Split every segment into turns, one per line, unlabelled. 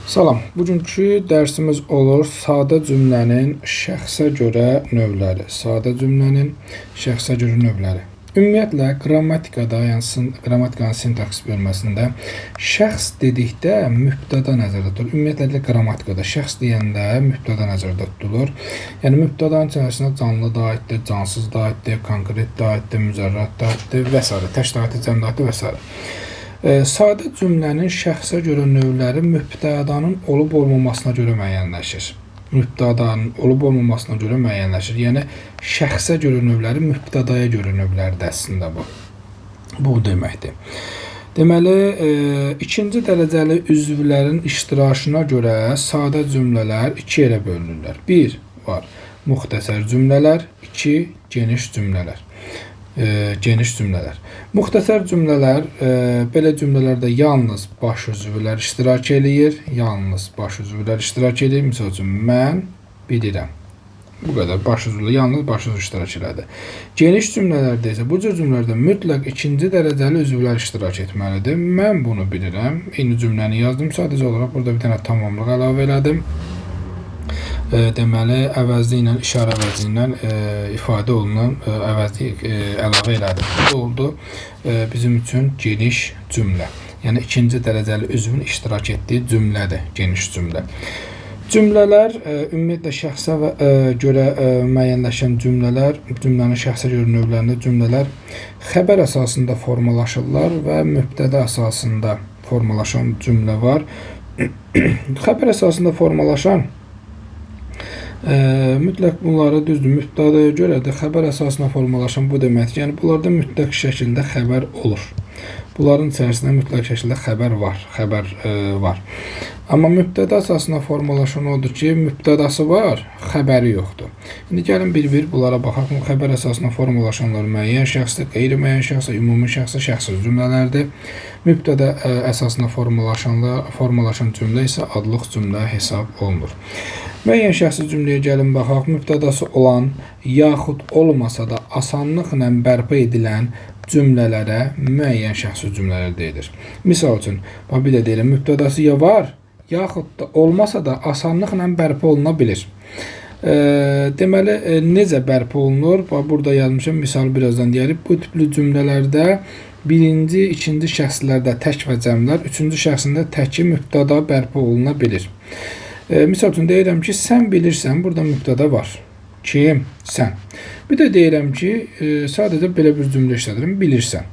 Salam. Bugünkü dərsimiz olur sadə cümlənin şəxsə görə növləri. Sadə cümlənin şəxsə görə növləri. Ümumiyyətlə qrammatikada, yəni qrammatikanın sintaks bölməsində şəxs dedikdə mübtəda nəzərdə tutulur. Ümumiyyətlə qrammatikada şəxs deyəndə mübtəda nəzərdə tutulur. Yəni mübtədanın içərisində canlı da aiddir, cansız da aiddir, konkret da aiddir, mücərrəd da aiddir və s. tək da aiddir, cəm da aiddir və s. Sadə cümlənin şəxsə görə növləri mübtədanın olub olmamasına görə müəyyənləşir. Mübtədanın olub olmamasına görə müəyyənləşir. Yəni şəxsə görə növləri mübtədaya görə növlərdir əslində bu. Bu deməkdir. Deməli, ikinci dərəcəli üzvlərin iştirakına görə sadə cümlələr iki yerə bölünürlər. Bir var müxtəsər cümlələr, iki geniş cümlələr. Geniş cümlələr. Müxtəsər cümlələr, belə cümlələrdə yalnız baş üzvlər iştirak eləyir. Yalnız baş üzvlər iştirak eləyir. Misal üçün, mən bilirəm. Bu qədər baş üzvlər, yalnız baş üzv iştirak elədi. Geniş cümlələrdə isə bu cür cümlələrdə mütləq ikinci dərəcəli üzvlər iştirak etməlidir. Mən bunu bilirəm. Eyni cümləni yazdım. Sadəcə olaraq burada bir dənə tamamlıq əlavə elədim. Deməli, əvəzli ilə, işarə əvəzi ilə ifadə olunan əvəzli əlavə elədim. Bu da oldu bizim üçün geniş cümlə. Yəni, ikinci dərəcəli üzvün iştirak etdiyi cümlədir, geniş cümlə. Cümlələr, ümumiyyətlə şəxsə görə müəyyənləşən cümlələr, cümlənin şəxsə görə növlərində cümlələr xəbər əsasında formalaşırlar və mübtəda əsasında formalaşan cümlə var. Xəbər əsasında formalaşan mütləq bunları düzdür, mübtədaya görədir. Xəbər əsasına formalaşan bu deməkdir. Yəni, bunlarda mütləq şəkildə xəbər olur. Bunların içərisində mütləq şəkildə xəbər var. Xəbər var. Amma mübtəda əsasına formalaşan odur ki, mübtədası var, xəbəri yoxdur. İndi gəlin bir-bir bunlara baxaq. Xəbər əsasına formalaşanlar müəyyən şəxsdir, qeyri-müəyyən şəxsdir, ümumi şəxsdir, şəxsiz cümlələrdir. Mübtəda əsasına formalaşan cümlə isə adlıq cümlə hesab olunur. Müəyyən şəxsi cümləyə gəlin baxaq. Mübtədası olan yaxud olmasa da asanlıqla bərpa edilən cümlələrə müəyyən şəxsi cümlələr deyilir. Misal üçün, bax bir də deyirəm, mübtədası ya var, yaxud da olmasa da asanlıqla bərpa oluna bilir. Deməli, necə bərpa olunur? Bax, burada yazmışam, misal birazdan deyərik. Bu tipli cümlələrdə birinci, ikinci şəxslərdə tək və cəmlər, üçüncü şəxsində təki mübtəda bərpa oluna bilir. Misal üçün, deyirəm ki, sən bilirsən, burada mübtəda var. Kim? Sən. Bir də deyirəm ki, sadəcə belə bir cümlə işlədirəm, bilirsən.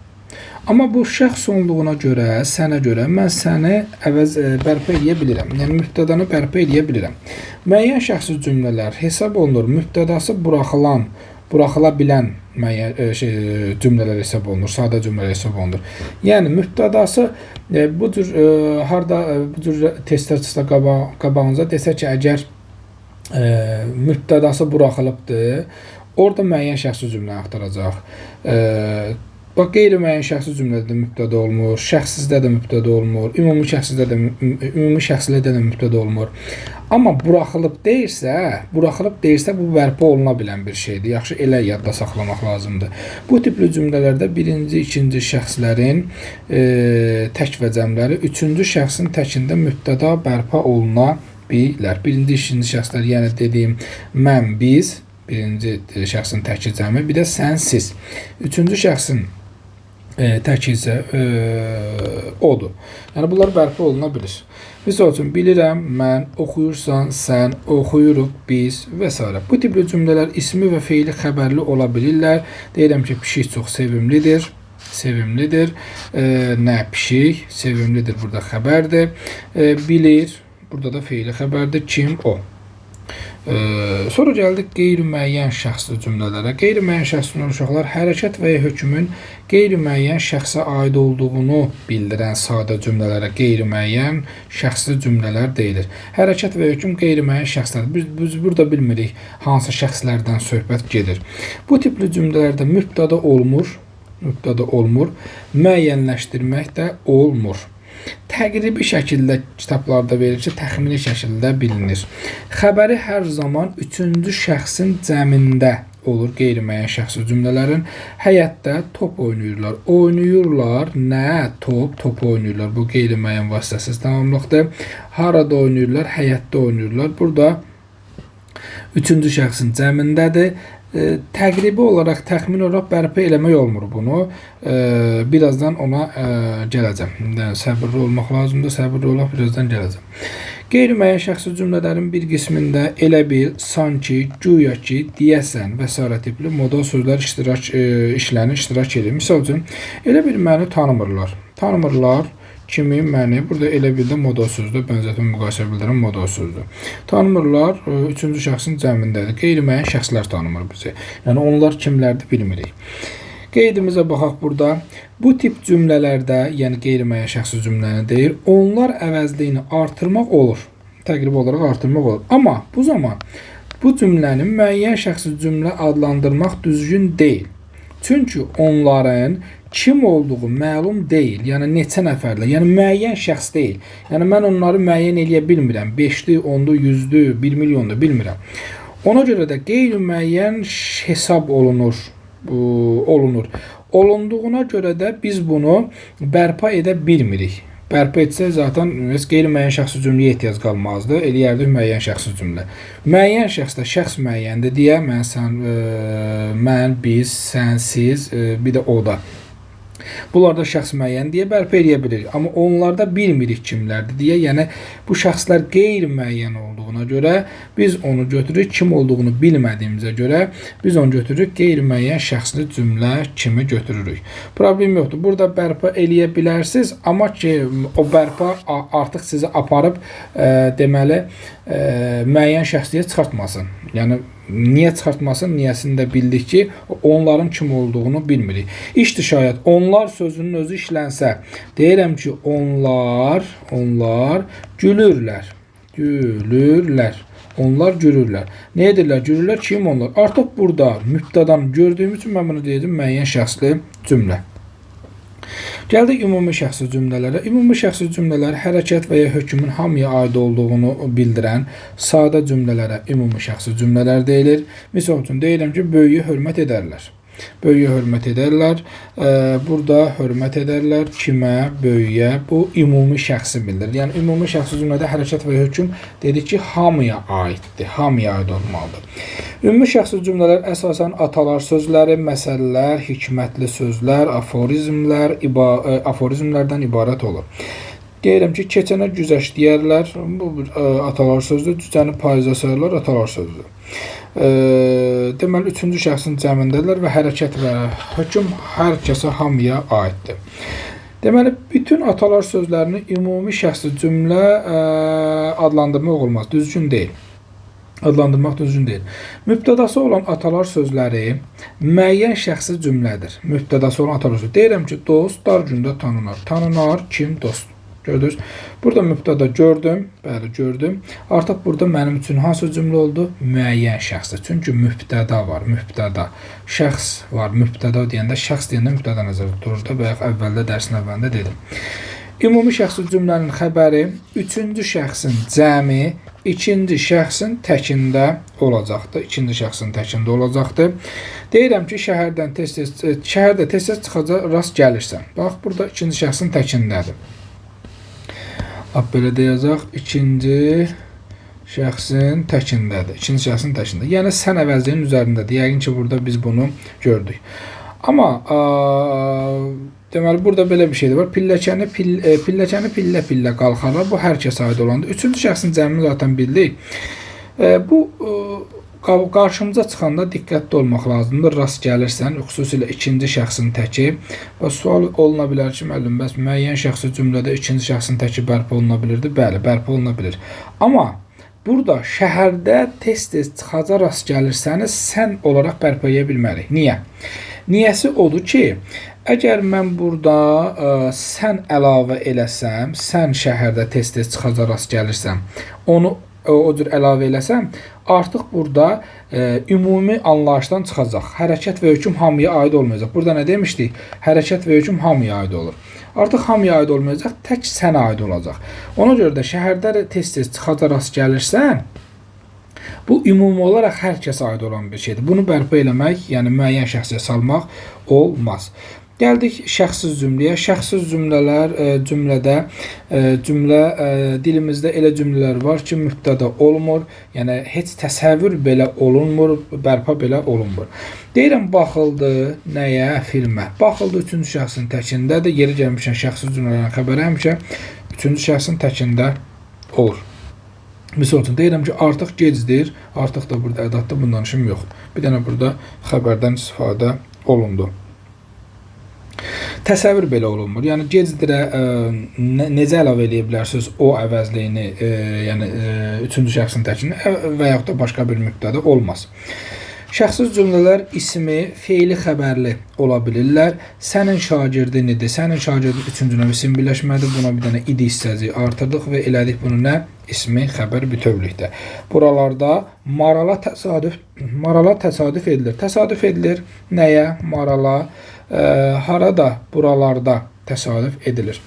Amma bu şəxs onluğuna görə, sənə görə mən səni əvəz bərpa eləyə bilirəm. Yəni, mübtədanı bərpa eləyə bilirəm. Müəyyən şəxsi cümlələr hesab olunur. Mübtədası buraxıla bilən müəyyən cümlələr hesab olunur, sadə cümlələr hesab olunur. Yəni, mübtədası bu cür harda bu cür testlər çıxsa qabağınıza desə ki, əgər mübtədası buraxılıbdır, orada müəyyən şəxsi cümlə axtaracaq. Bax, qeyri-müəyyən şəxsi cümlədə də mübtəda olmur, şəxsizdə də mübtəda olmur, ümumi şəxsizdə də ümumi şəxslərdə də mübtəda olmur. Amma buraxılıb deyirsə, bu bərpa oluna bilən bir şeydir. Yaxşı, elə yadda saxlamaq lazımdır. Bu tipli cümlələrdə birinci, ikinci şəxslərin tək və cəmləri, üçüncü şəxsin təkində mübtəda bərpa oluna bilər. Birinci, ikinci şəxslər, yəni dediyim mən, biz, birinci şəxsin təki cəmi, bir də sən, siz. Üçüncü şəxsin təki isə odur. Yəni, bunlar bərpa oluna bilir. Misal üçün, bilirəm, mən, oxuyursan, sən, oxuyuruq, biz və s. Bu tipli cümlələr ismi və feili xəbərli ola bilirlər. Deyirəm ki, pişik çox sevimlidir. Sevimlidir. Nə pişik? Sevimlidir burada xəbərdir. Bilir. Burada da feili xəbərdir. Kim? O. Sonra gəldik qeyri-müəyyən şəxsli cümlələrə. Qeyri-müəyyən şəxsli uşaqlar hərəkət və ya hökmün qeyri-müəyyən şəxsə aid olduğunu bildirən sadə cümlələrə qeyri-müəyyən şəxsli cümlələr deyilir. Hərəkət və hökm qeyri-müəyyən şəxslərdir. Biz burada bilmirik hansı şəxslərdən söhbət gedir. Bu tipli cümlələrdə mübtəda olmur, müəyyənləşdirmək də olmur. Təqribi şəkildə kitablarda verilir ki, təxmini şəkildə bilinir. Xəbəri hər zaman üçüncü şəxsin cəmində olur qeyri-müəyyən şəxsi cümlələrin. Həyətdə top oynayırlar. Oynayırlar nə? Top, top oynayırlar. Bu qeyri-müəyyən vasitəsiz tamamlıqdır. Harada oynayırlar? Həyətdə oynayırlar. Burada üçüncü şəxsin cəmindədir. Təqribi olaraq, təxmini olaraq bərpa eləmək olmur bunu. Birazdan ona gələcəm. Səbirli olmaq lazımdır. Səbirli olaq, birazdan gələcəm. Qeyri-müəyyən şəxsi cümlələrin bir qismində elə bil, sanki, güya ki, deyəsən və sairə tipli modal sözlər iştirak işlənir, iştirak edir. Misal üçün, elə bil məni tanımırlar. Tanımırlar kimi məni, burada elə bil də modal sözdür, bənzətmə müqayisə bildirən modal sözdür. Tanımırlar, üçüncü şəxsin cəmindədir. Qeyri-müəyyən şəxslər tanımır bizi. Yəni onlar kimlərdir bilmirik. Qeydimizə baxaq burada. Bu tip cümlələrdə, yəni qeyri-müəyyən şəxsi cümləni deyir, onlar əvəzliyini artırmaq olur. Təqribi olaraq artırmaq olur. Amma bu zaman bu cümləni müəyyən şəxsi cümlə adlandırmaq düzgün deyil. Çünki onların kim olduğu məlum deyil. Yəni neçə nəfərlər, yəni müəyyən şəxs deyil. Yəni mən onları müəyyən eləyə bilmirəm. 5-dir, 10-dur, 100-dür, 1 milyondur, bilmirəm. Ona görə də qeyri-müəyyən hesab olunur. Olunur. Olunduğuna görə də biz bunu bərpa edə bilmirik. Bərpa etsək zaten heç qeyri-müəyyən şəxsi cümləyə ehtiyac qalmazdı. Eləyərdik müəyyən şəxsi cümlə. Müəyyən şəxs də şəxs müəyyəndir deyə mən, sən, mən, biz, sən, siz, bir də o da. Bunlarda şəxs müəyyən deyə bərpa eləyə bilirik. Amma onlarda bilmirik kimlərdir deyə, yəni bu şəxslər qeyri-müəyyən olduğuna görə biz onu götürürük, kim olduğunu bilmədiyimizə görə biz onu götürürük, qeyri-müəyyən şəxsli cümlə kimi götürürük. Problem yoxdur. Burada bərpa eləyə bilərsiniz, amma ki o bərpa artıq sizi aparıb deməli müəyyən şəxsliyə çıxartmasın. Yəni niyə çıxartmasın? Niyəsini də bildik ki, onların kim olduğunu bilmirik. İşdir şayət onlar sözünün özü işlənsə, deyirəm ki, onlar gülürlər. Gülürlər. Onlar gülürlər. Nə edirlər? Gülürlər. Kim onlar? Artıq burada mübtədan gördüyüm üçün mən bunu deyəcəm müəyyən şəxsli cümlə. Gəldik ümumi şəxsi cümlələrə. Ümumi şəxsi cümlələr hərəkət və ya hökmün hamıya aid olduğunu bildirən sadə cümlələrə ümumi şəxsi cümlələr deyilir. Misal üçün deyirəm ki, böyüyü hörmət edərlər. Böyüyü hörmət edərlər. Burada hörmət edərlər kimə? Böyüyə. Bu ümumi şəxsi bildirir. Yəni ümumi şəxsi cümlədə hərəkət və hökm dedik ki, hamıya aiddir. Hamıya aid olmalıdır. Ümumi şəxsi cümlələr əsasən atalar sözləri, məsələlər, hikmətli sözlər, aforizmlər, aforizmlərdən ibarət olur. Deyirəm ki, keçənə güzəşt deyərlər. Bu bir atalar sözdür. Cücəni payıza sayırlar, atalar sözdür. Deməli, üçüncü şəxsin cəmindədirlər və hərəkət və hökm hər kəsə, hamıya aiddir. Deməli, bütün atalar sözlərini ümumi şəxsi cümlə adlandırmaq olmaz. Düzgün deyil. Adlandırmaq düzgün deyil. Mübtədası olan atalar sözləri müəyyən şəxsi cümlədir. Mübtədası olan atalar sözləri. Deyirəm ki, dost dar gündə tanınar. Tanınar kim? Dost. Gördünüz? Burada mübtəda gördüm. Bəli, gördüm. Artıq burada mənim üçün hansı cümlə oldu? Müəyyən şəxsdir. Çünki mübtəda var. Mübtəda. Şəxs var. Mübtəda deyəndə, şəxs deyəndə mübtəda nəzərdə tutulur da. Bayaq əvvəldə, dərsin əvvəlində dedim. Ümumi şəxsi cümlənin xəbəri üçüncü şəxsin cəmi, ikinci şəxsin təkində olacaqdır. İkinci şəxsin təkində olacaqdır. Deyirəm ki, şəhərdən tez-tez, şəhərdə tez-tez çıxacaq, rast gəlirsən. Bax, burada ikinci şəxsin təkindədir. Bax, belə deyəcək, ikinci şəxsin təkindədir. İkinci şəxsin təkində. Yəni, sən əvəzliyinin üzərindədir. Yəqin ki, burada biz bunu gördük. Amma deməli, burada belə bir şey də var. Pilləkəni pillə-pillə qalxarlar. Bu, hər kəsə aid olandır. Üçüncü şəxsin cəmini zaten bildik. Bu, qarşımıza çıxanda diqqətli olmaq lazımdır. Rast gəlirsən, xüsusilə ikinci şəxsin təki. Və sual oluna bilər ki, müəllim, bəs müəyyən şəxsi cümlədə ikinci şəxsin təki bərpa oluna bilirdi? Bəli, bərpa oluna bilir. Amma burada şəhərdə tez-tez çıxaca rast gəlirsəniz, sən olaraq bərpa edə bilmərik. Niyə? Niyəsi odur ki, əgər mən burada sən əlavə eləsəm, sən şəhərdə tez-tez çıxaca rast gəlirsən, onu o cür əlavə eləsəm, artıq burada ümumi anlayışdan çıxacaq. Hərəkət və hökm hamıya aid olmayacaq. Burada nə demişdik? Hərəkət və hökm hamıya aid olur. Artıq hamıya aid olmayacaq, tək sənə aid olacaq. Ona görə də şəhərdə tez-tez çıxaca rast gəlirsən, Bu ümumi olaraq hər kəsə aid olan bir şeydir. Bunu bərpa eləmək, yəni müəyyən şəxsə salmaq olmaz. Gəldik şəxssiz cümləyə. Şəxssiz cümlələr cümlədə cümlə dilimizdə elə cümlələr var ki, mübtəda olmur. Yəni heç təsəvvür belə olunmur, bərpa belə olunmur. Deyirəm baxıldı nəyə? Filmə. Baxıldı üçüncü şəxsin təkindədir. Yeri gəlmişən şəxssiz cümlələrin xəbəri həmişə üçüncü şəxsin təkində olur. Misal üçün deyirəm ki, artıq gecdir. Artıq da burada ədatdır, bundan işim yoxdur. Bir dənə burada xəbərdən istifadə olundu. Təsəvvür belə olunmur. Yəni gecdirə necə əlavə eləyə bilərsiniz o əvəzliyini, yəni üçüncü şəxsin təkini və yaxud da başqa bir mübtəda olmaz. Şəxssiz cümlələr ismi, feili xəbərli ola bilirlər. Sənin şagirdin idi. Sənin şagirdin üçüncü növ isim birləşmədir. Buna bir dənə idi hissəci artırdıq və elədik bunu nə? İsmi xəbər bütövlükdə. Buralarda marala təsadüf edilir. Təsadüf edilir nəyə? Marala. Harada? Buralarda təsadüf edilir.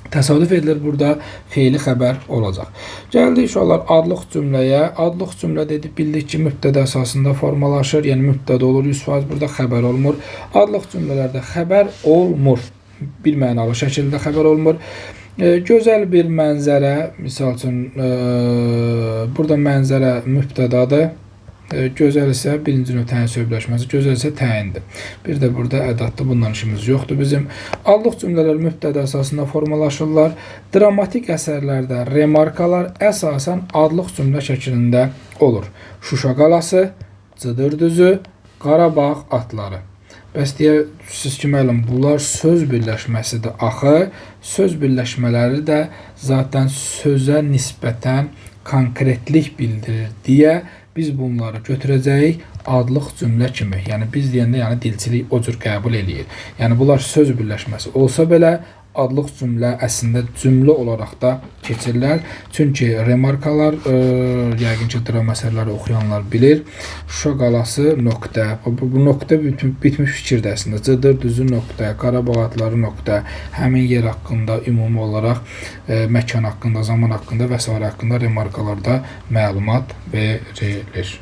Təsadüf edilir burada feili xəbər olacaq. Gəldik uşaqlar adlıq cümləyə. Adlıq cümlə dedik, bildik ki, mübtəda əsasında formalaşır. Yəni mübtəda olur 100%, burada xəbər olmur. Adlıq cümlələrdə xəbər olmur. Bir mənalı şəkildə xəbər olmur. Gözəl bir mənzərə, misal üçün burada mənzərə mübtədadır. Gözəl isə birinci növ təyin sövləşməsi, gözəl isə təyindir. Bir də burada ədaddır, bundan işimiz yoxdur bizim. Adlıq cümlələr mübtəda əsasında formalaşırlar. Dramatik əsərlərdə remarkalar əsasən adlıq cümlə şəklində olur. Şuşa qalası, Cıdır düzü, Qarabağ atları. Bəs deyə siz ki, müəllim, bunlar söz birləşməsidir. Axı, söz birləşmələri də zaten sözə nisbətən konkretlik bildirir deyə biz bunları götürəcəyik adlıq cümlə kimi. Yəni biz deyəndə, yəni dilçilik o cür qəbul eləyir. Yəni bunlar söz birləşməsi olsa belə adlıq cümlə əslində cümlə olaraq da keçirlər. Çünki remarkalar yəqin ki, dram əsərləri oxuyanlar bilir. Şuşa qalası nöqtə. Bu nöqtə bitmiş fikirdir əslində. Cıdır düzü nöqtə, Qarabağ atları nöqtə. Həmin yer haqqında ümumi olaraq məkan haqqında, zaman haqqında və sairə haqqında remarkalarda məlumat verilir.